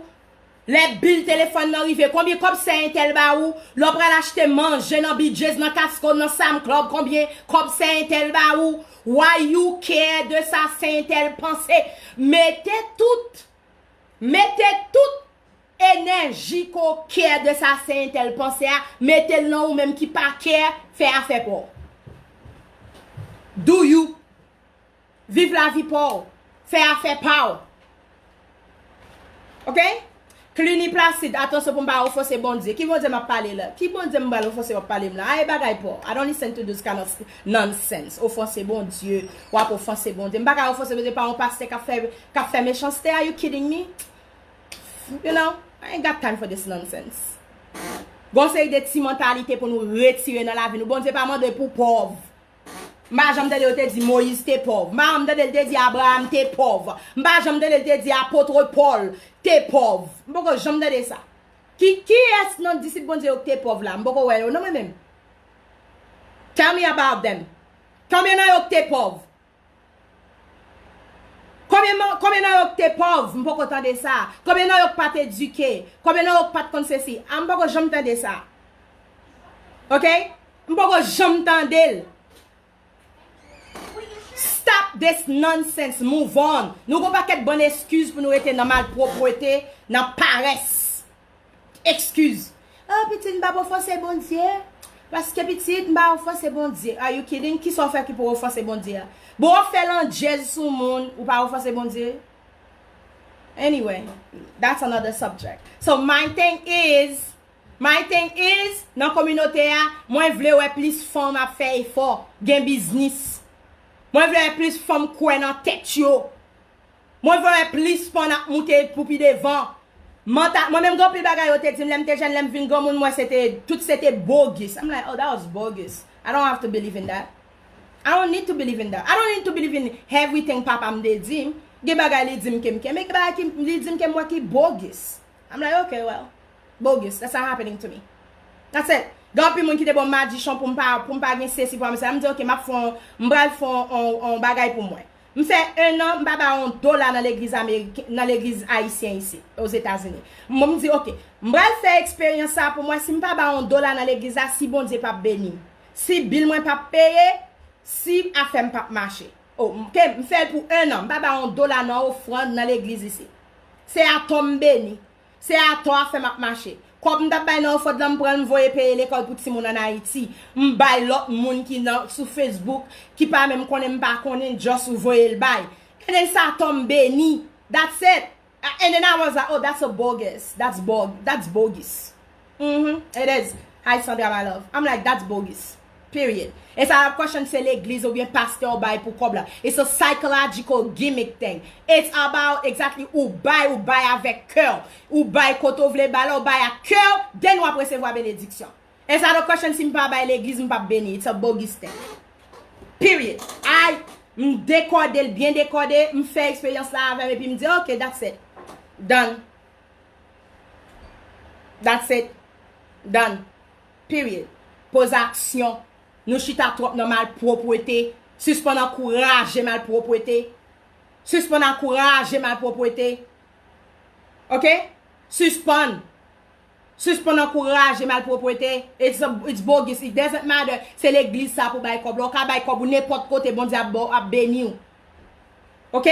Lè bil telefòn nan rive, konbyen kòb sè entèl ba ou? Lè w pral achte manje nan B J's, nan Costco, nan Sam's Club, konbyen kòb sè entèl ba ou? Why you care de sa sè entèl panse? Mete tout, mete tout enèji ke w care de sa sè entèl panse a, mete l nan ou menm ki pa care, fè afè pa w. Do you? Viv lavi pa w. Fè afè pa w. Ok? Cluny Placide, atansyon pou m pa ofanse Bondye. Ki Bondye m ap pale la? Ki Bondye m pral ofanse w ap pale m la? Ay, bagay pa w. I don't listen to this kind of nonsense. Ofanse Bondye. W ap ofanse Bondye. M pa ka ofanse Bondye pa yon pastè k ap fè, k ap fè mechanste. Are you kidding me? You know, I ain't got time for this nonsense. Gon seri de ti mantalite pou nou retire nan lavi nou. Bondye pa mande pou pòv. M pa janm tande yo te di Moyiz te pòv. M pa janm tande l te di Abraram te pòv. M pa janm tande l te di apot Pòl te pòv. M poko janm tande sa. Ki, kiyès nan disip Bondye yo ki te pòv la? M poko wè yo non mwen menm. Tell me about them. Konbyen nan yo ki te pòv? Konbyen, konbyen nan yo ki te pòv? M poko tande sa. Konbyen nan yo ki pa t edike? Konbyen nan yo ki pa t konn sesi? A, m poko janm tande sa. Ok? M poko janm tande l. Stop this nonsense, move on. Nou gon pakèt bann eskiz pou nou rete nan malpwòpte, nan parès. Eskiz. Oh, pitit, m p ap ofanse Bondye. Paske pitit, m pa ofanse Bondye. Are you kidding? Kisa w fè ki pou ofanse Bondye a? Bon, w ap fè landjèz sou moun, ou pa ofanse Bondye? Anyway, that's another subject. So my thing is, My thing is, nan kominote a, mwen vle wè plis fanm ap fè efò, gen biznis. Mwen vle wè plis fanm kwè nan tèt yo. Mwen vle wè plis fanm ap moute pou pi devan. Manta-, mwen menm gen anpil bagay yo te di m lè m te jèn, lè m vin granmoun, mwen se te, tout se te bogus. I'm like, "Oh, that was bogus. I don't have to believe in that. I don't need to believe in that. I don't need to believe in everything papa m te di m." Gen bagay li di m ke m kenbe, gen bagay ki li di m ke m wè ki bogus. I'm like, "Okay, well, bogus. That's not happening to me." That's it. Gen anpil moun ki te ban m madichon pou m pa, pou m pa gen sesi, pou m pa gen sa. M di, "Ok, m ap fè yon, m pral fè yon, yon, yon bagay pou mwen." M fè en an, m pa bay yon dola nan legliz ameriken, nan legliz ayisyen isi, Ozetazini. Mwen, m di, "Ok, m pral fè eksperyans sa pou mwen. Si m pa bay yon dola nan legliz la, si Bondye p ap beni m, si bil mwen p ap peye, si afè m p ap mache." Oh, ok, m fè l pou en an. M pa bay yon dola nan ofrann nan legliz isi. Se atò m beni. Se atò afè m ap mache. Kòb m t ap bay nan ofrann lan, m pran l, m voye peye lekòl pou timoun ann Ayiti. M bay lòt moun ki nan, sou Facebook, ki pa menm konnen m pa konnen, just voye l bay. And then se atò m beni. That's it. And then I was like, "Oh, that's a bogus. That's bog-, that's bogus." Mm-hmm. It is. Hi, Sandra, my love. I'm like, "That's bogus." Period. E sa ap question se legliz oubyen pastè w bay pou kòb la. It's a psychological gimmick thing. It's about exactly ou bay, ou bay avèk kè w. Ou bay kote w vle bay la, ou bay ak kè w, then w ap resevwa benediksyon. E sa don't question si m pa bay legliz, m p ap beni. It's a bogus thing. Period. Ay, m dekòde l, byen dekòde, m fè eksperyans la avè m, epi m di, "Ok, that's it. Done. That's it. Done." Period. Poze aksyon. Nou chita twòp nan malpwòpte. Sispann ankouraje malpwòpte. Sispann ankouraje malpwòpte. Ok? Sispann. Sispann ankouraje malpwopwete. It's, a, it's bogus. It doesn't matter. Se legliz sa pou bay kòb la. Ou ka bay kòb ou nenpòt kote, Bondye ap, ba w, ap beni w. Ok?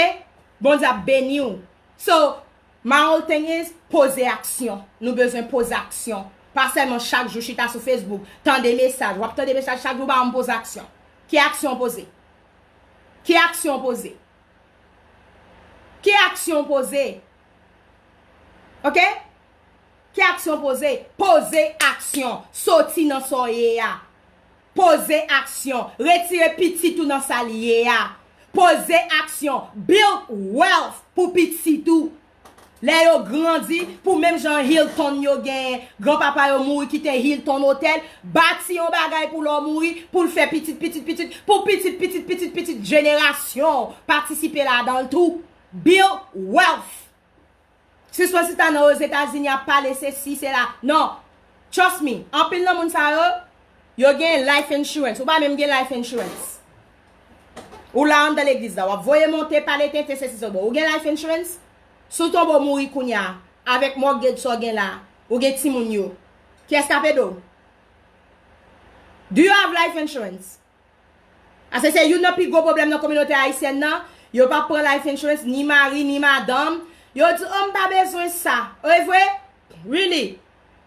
Bondye ap beni w. So, my whole thing is, poze aksyon. Nou bezwen poze aksyon. Pa sèlman chak jou chita sou Facebook, tande mesaj. W ap tande mesaj chak jou, pa janm poze aksyon. Ki aksyon w poze? Ki aksyon w poze? Ki aksyon w poze? Ok? Ki aksyon w poze? Poze aksyon. Soti nan sa w ye a. Poze aksyon. Retire pitit ou nan sa l ye a. Poze aksyon. Build wealth pou pitit ou. Lè yo grandi, pou menm jan Hilton yo genyen, granpapa yo mouri kite Hilton Hotel, bati yon bagay pou lè w mouri, pou l fè pitit, pitit, pitit, pou pitit, pitit, pitit, pitit jenerasyon w patisipe ladan l tou. Build wealth. Sispann chita nan Ozetazini ap pale sesi, sela. Non. Trust me. Anpil nan moun sa yo, yo gen life insurance. Ou pa menm gen life insurance. Ou la anndan legliz la. W ap voye monte, pale tenten, sesi, sela. Ou gen life insurance? Si w tonbe w mouri kounye a, avèk mortgage sa w gen la, ou gen timoun yo. Kiyès k ap ede w? Do you have life insurance? Paske se youn nan pi gwo pwoblèm nan kominote ayisyèn nan. Yo pa pran life insurance, ni mari, ni madanm. Yo di, "Oh, m pa bezwen sa." E vre? Really?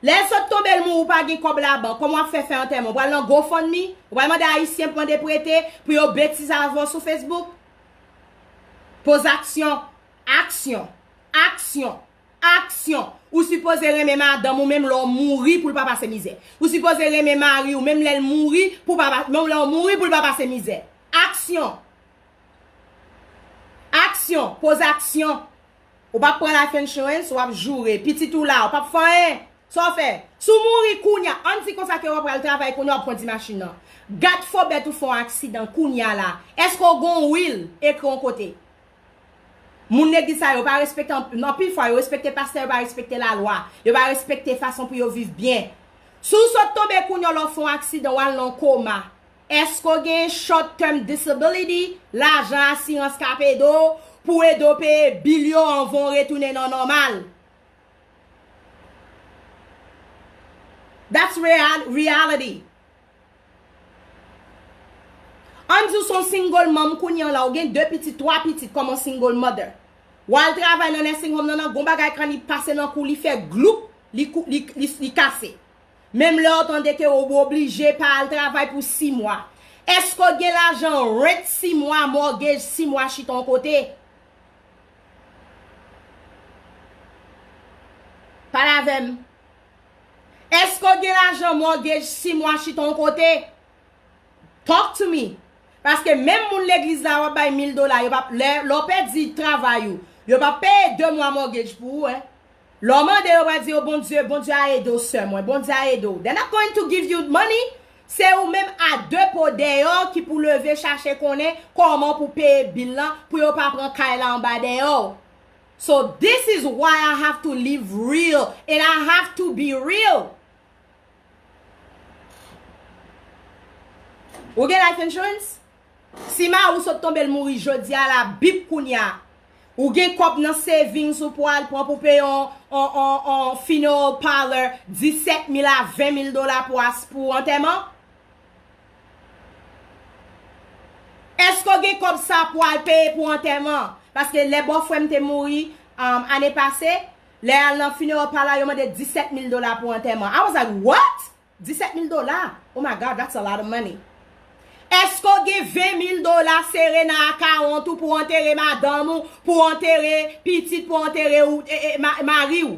Lè l sot tonbe l mouri, ou pa gen kòb labank. Kòman w ap fè fè antèman? Ou pral nan GoFundMe? Ou pral mande ayisyen pou mande prete, pou yo betize avè w sou Facebook? Poze aksyon. Aksyon. Aksyon. Aksyon. Ou sipoze renmen madanm ou menm lè w mouri pou l pa pase mizè. Ou sipoze renmen mari w menm lè l mouri pou pa, menm lè w mouri pou l pa pase mizè. Aksyon. Aksyon. Poze aksyon. Ou p ap pran life insurance, w ap joure. Pitit ou la, ou p ap fè anyen. Sa w fè? Si w mouri kounye a, ann di konsa ke w ap pral travay kounye a, w ap kondi machin nan. God forbid ou fè yon aksidan kounye a la. Èske w gen yon will ekri yon kote? Moun legliz sa yo pa respekte, anp-, anpil fwa yo respekte pastè, yo pa respekte lalwa, yo pa respekte fason pou yo viv byen. Si w sot tonbe kounye a, lè w fè yon aksidan, w al nan koma, èske w gen short term disability, lajan asirans k ap ede w pou ede w peye bil yo anvan w retounen nan nòmal? That's real, reality. Ann di w se yon single mom kounye a la, ou gen de pitit, twa pitit kòm yon single mother. W al travay nan nursing home nan, nan gon bagay kanni pase nan kou, li fè gloup, li, kou- li, li, li kase. Menm lè w tande ke w oblije pa al travay pou sis mwa. Èske w gen lajan rent sis mwa, mortgage sis mwa chita yon kote? Pale avè m. Èske w gen lajan mortgage sis mwa chita yon kote? Talk to me. Paske menm moun legliz la w ap bay mil dola, yo p ap, lè, lè w pèdi travay ou, yo p ap peye de mwa mortgage pou ou, en. Lè w mande yo, yo pral di yo, Bondye, Bondye a ede w, sè mwen, Bondye a ede w. They're not going to give you money. Se ou menm a de po dèyè w ki pou leve chache konnen kòman pou peye bil lan, pou yo pa pran kay la anba dèyè w. So this is why I have to live real and I have to be real. Ou gen life insurance? Si mari w sot tonbe l mouri jodi a la, bip kounye a. Ou gen kòb nan savings ou pou al pran pou peye on, on, on, on funeral parlor disèt mil a ven mil dola pou as-, pou antèman? Èske w gen kòb sa pou al peye pou antèman? Paske lè bòfrè m te mouri, um, ane pase, lè al nan funeral parlor, yo mande disèt mil dola pou antèman. I was like, "What?" Disèt mil dola? Oh my God, that's a lot of money. Èske w gen ven mil dola sere nan akawont ou pou antere madanm ou, pou antere pitit, pou antere ou, e, e, ma-, mari w?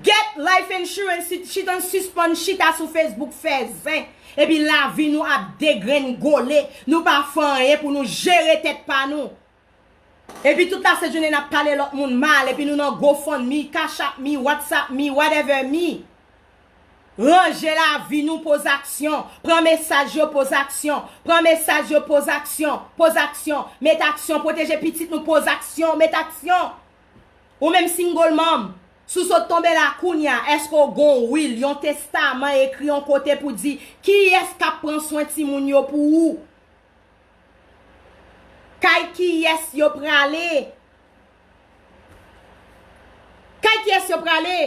Get life insurance, si, chita, sispann chita sou Facebook fè zen. Epi lavi nou ap degrengole. Nou pa fè anyen pou nou jere tèt pa nou. Epi tout lasent jounen n ap pale lòt moun mal, epi nou nan GoFundMe, Cash App Me, WhatsApp Me, whatever me. Ranje lavi nou, poze aksyon. Pran mesaj yo, poze aksyon. Pran mesaj yo, poze aksyon. Poze aksyon. Mete aksyon, pwoteje pitit nou, poze aksyon, mete aksyon. Ou menm single mom, si w sot tonbe la kounye a, èske w gon will, yon testaman ekri yon kote pou di kiyès k ap pran swen timoun yo pou ou? Kay kiyès yo prale? Kay kiyès yo prale?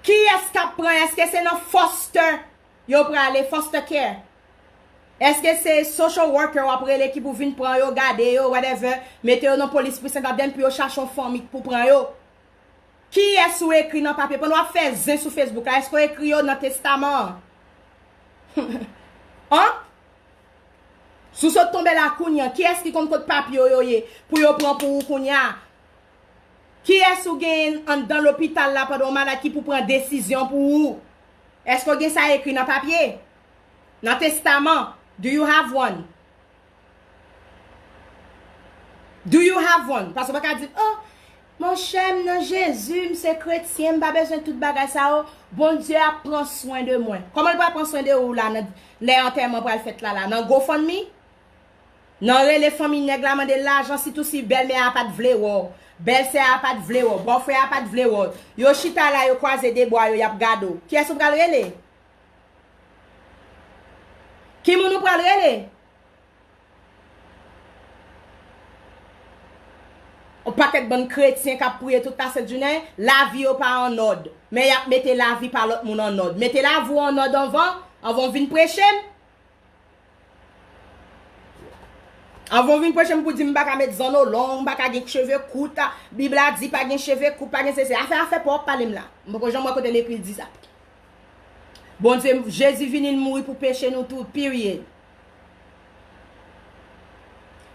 Kiyès k ap pran? Èske se nan foster yo prale, foster care? Èske se social worker w ap rele ki pou vin pran yo, gade yo, whatever, mete yo nan police precinct, then pou yo chache yon fanmi pou pran yo? Kiyès ou ekri nan papye? Pandan w ap fè zen sou Facebook la, èske w ekri yo nan testaman an? An? Si w sot tonbe la kounye a, kiyès ki konn kot papye yo ye pou yo pran pou ou kounye a? Kiyès ou genyen anndan lopital la pandan w malad ki pou pran desizyon pou ou? Èske w gen sa ekri nan papye? Nan testaman? Do you have one? Do you have one? Paske w pa ka di, oh, monchè, m nan Jezi, m se kretyen, m pa bezwen tout bagay sa yo. Bondye ap pran swen de mwen. Kòman l pral pran swen de ou la, nan, lè antèman pral fèt la, la? Nan GoFundMe? Nan rele fanmi nèg la, mande l lajan, sitou si bèlmè a pa t vle wè w, bèlsè a pa t vle wè w, bòfrè a pa t vle wè w. Yo chita la, yo kwaze de bwa yo, y ap gade w. Kiyès ou pral rele? Ki moun ou pral rele? Yon pakèt bann kretyen k ap priye tout lasentjounen, lavi yo pa annòd. Men y ap mete lavi pa lòt moun annòd. Mete lavi w annòd anvan, anvan w vin preche m. Anvan w vin preche m pou di m pa ka met zanno long, m pa ka gen cheve kout. Bib la di pa gen cheve kout, pa gen sesi. Afè, afè pa w ap pale m la. M poko janm wè kote l ekri l di sa. Bondye, Jezi vini, l mouri pou peche nou tout, period.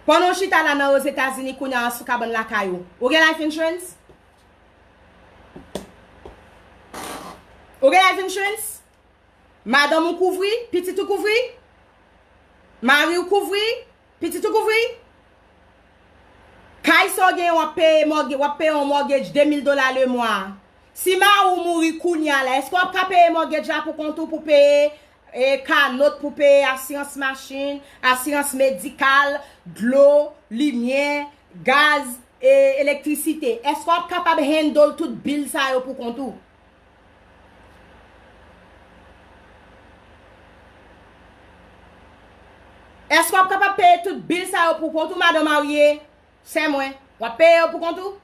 Pandan w chita la nan Ozetazini kounye a sou kabann lakay ou, ou gen life insurance? Ou gen life insurance? Madanm ou kouvri? Pitit ou kouvri? Mari w kouvri? Pitit ou kouvri? Kay sa w gen, w ap peye mòge-, w ap peye yon mortgage de mil dola lemwa. Si mari w mouri kounye a la, èske w ap ka peye mortgage la pou kont ou, pou peye, e, kanot, pou peye asirans machin, asirans medikal, dlo, limyè, gaz, e, elektrisite? Èske w ap kapab handle tout bill sa yo pou kont ou? Èske w ap kapab peye tout bill sa yo pou kont ou, madan marye? Sè mwen, w ap peye yo pou kont ou?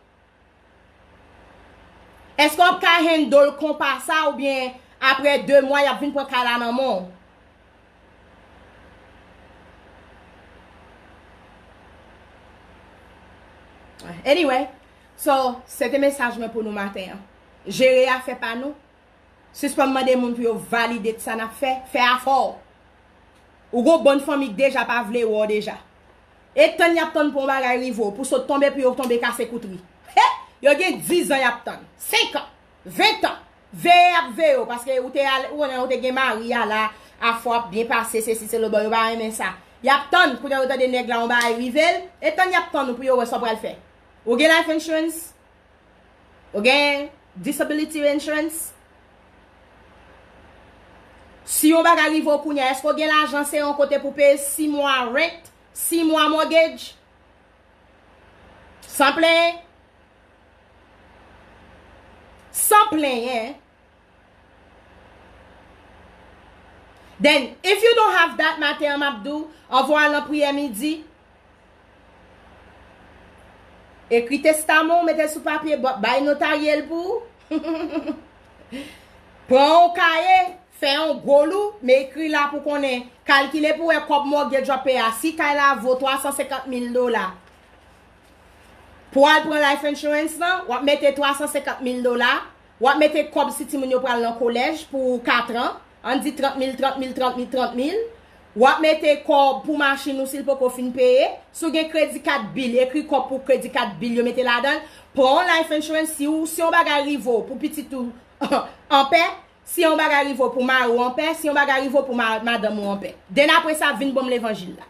Èske w ap ka handle konpa sa oubyen apre de mwa y ap vin pran kay la nan men w? Anyway, so, se te mesaj mwen pou nou maten an. Jere afè pa nou. Sispann mande moun pou yo valide sa n ap fè. Fè afè w. Ou gon bann fanmi k deja pa vle wè w deja. E tann y ap tann pou yon bagay rive w, pou sot tonbe, pou yo tonbe kase kout ri. He! Yo gen diz an y ap tann. Senk an. Ven tan. Veye y ap veye w, paske ou te al, ou konnen ou te gen mari a la, afè w ap byen pase, sesi, selo, bon, yo pa renmen sa. Y ap tann, kounye a yo tande nèg la, yon bagay rive l, e tann y ap tann ou pou yo wè sa w pral fè. Ou gen life insurance? Ou gen disability insurance? Si yon bagay rive w kounye a, èske w gen lajan sere yon kote pou peye sis mwa rent, sis mwa mortgage? San plenyen. San plenyen. Then, if you don't have that, maten an m ap di w, anvan w al nan priyè midi, ekri testaman w, mete l sou papye, ba-, bay notarye l pou ou. Pran yon kaye, fè yon gwo lou, men ekri la pou konnen, kalkile pou wè kòb mortgage w ap peye a. Si kay la vo twa san senkant mil dola, pou w al pran life insurance lan, w ap mete twa san senkant mil dola, w ap mete kòb si timoun yo pral nan kolèj pou katran, ann di trant mil, trant mil, trant mil, trant mil. W ap mete kòb pou machin ou si l poko fin peye. Si w gen kredi kat bil, ekri kòb pou kredi kat bil yo mete ladan l. Pran yon life insurance si w, si yon bagay rive w pou pitit ou anpè, si yon bagay rive w pou mari w anpè, si yon bagay rive w pou ma-, madanm ou anpè. Then apre sa, vin ban m levanjil la.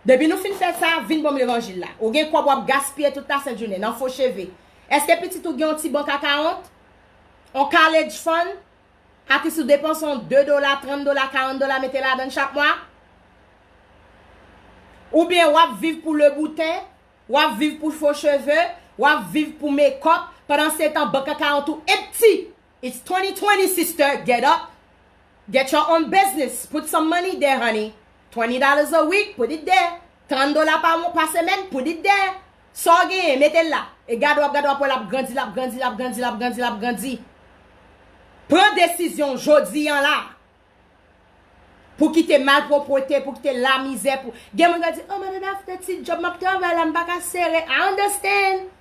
Depi nou fin fè sa, vin ban m levanjil la. Ou gen kòb w ap gaspiye tout lasent jounen nan fo cheve. Èske pitit ou gen yon ti bank account? Yon college fund? At least ou depanse yon de dola, trant dola, karant dola, mete ladan l chak mwa? Oubyen w ap viv pou le bouton, w ap viv pou fo cheve, w ap viv pou make up, pandan se tan bank account ou empty. It's twenty twenty, sister. Get up. Get your own business. Put some money there, honey. Twenty dollars a week, put it there. Trant dola pa mwa, pa semèn, put it there. Sa w genyen, mete l la. E gade w ap gade w ap wè l ap grandi, l ap grandi, l ap grandi, l ap grandi, l ap grandi. Pran desizyon jodi an la. Pou kite malpwopwete, pou kite lamizè, pou... Gen moun ki di, "Oh, Madan Daphné, ti djòb m ap travay la, m pa ka sere." I understand.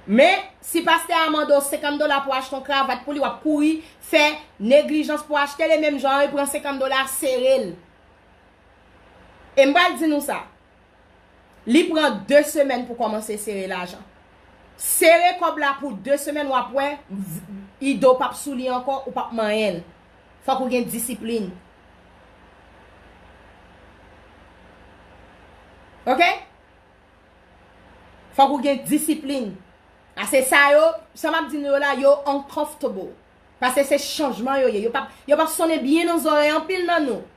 Men, si pastè a mande w senkant dola pou achte yon kravat pou li, w ap kouri fè neglijans pou achte li, menm jan an, li pran senkant dola sere l. E m pral di nou sa. Li pran de semèn pou kòmanse sere lajan. Sere kòb la pou de semèn, w ap wè, v-, ide w p ap sou li ankò, ou p ap manyen l. Fòk ou gen disiplin. Oke? Fòk ou gen disiplin. A se sa yo, sa m ap di nou yo la, yo uncomfortable. Paske se chanjman yo ye. Yo p ap, yo p ap sonnen byen nan zòrèy anpil nan nou.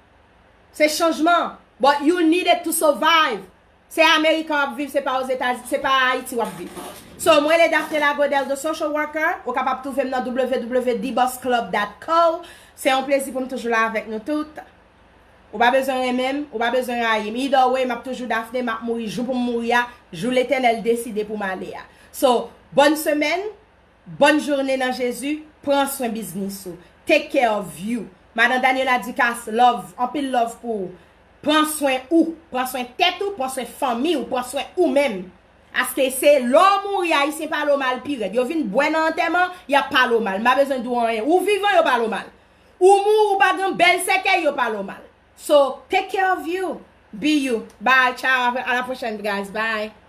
Se chanjman. But you need it to survive. Se America w ap viv, se pa Ozetazini, se pa Ayiti w ap viv. So, mwen rele Daphné Lagodel, the social worker. Ou kapab twouve m nan w w w dot dbossclub dot co. Se yon plezi pou m toujou la avèk nou tout. Ou pa bezwen renmen m, ou pa bezwen rayi m. Either way, m ap toujou Daphné, m ap mouri jou pou m mouri a, jou Letènèl deside pou m ale a. So, bòn semèn, bòn jounen nan Jezi, pran swen biznis ou. Take care of you. Madan Daniela Ducasse, love, anpil love pou ou. Pran swen ou, pran swen tèt ou, pran swen fanmi ou, pran swen ou menm. Aske se lè w mouri, Ayisyen pale w mal pi rèd. Yo vin bwè nan antèman, y ap pale w mal. M pa bezwen di w anyen. Ou vivan, yo pale w mal. Ou mouri, ou pa gen bèl sèkèy, yo pale w mal. So, take care of you. Be you. Bye, ciao. À la prochaine, guys. Bye.